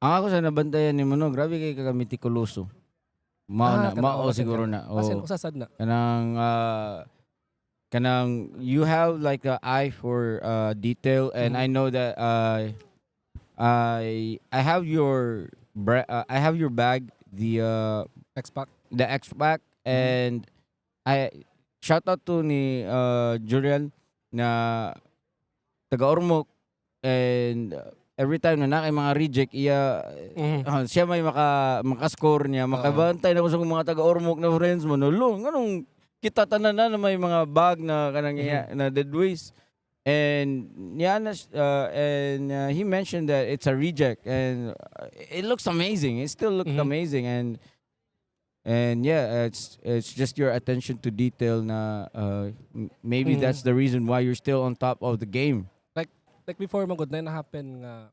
Ang ako sa nabantayan nimo, no, grabe kay ka metikuloso. Mao Ah, na, kanang mao oras siguro na. Asin Oh, usa sad na. Kanang you have like a eye for detail and I know that I have your bag, the X-Pack. The X-Pack, and I shout out to ni Juriel na taga Ormoc and every time na naa kay mga reject iya, siya may maka-score niya, makabantay na ko sa mga taga Ormoc na friends mo, no, lo, nganong kita tanan na na may mga bag na kanang iya, na dead waste. And niya na, and he mentioned that it's a reject and it looks amazing. It still looked amazing and yeah, it's just your attention to detail na maybe that's the reason why you're still on top of the game. Like before man gud na happen nga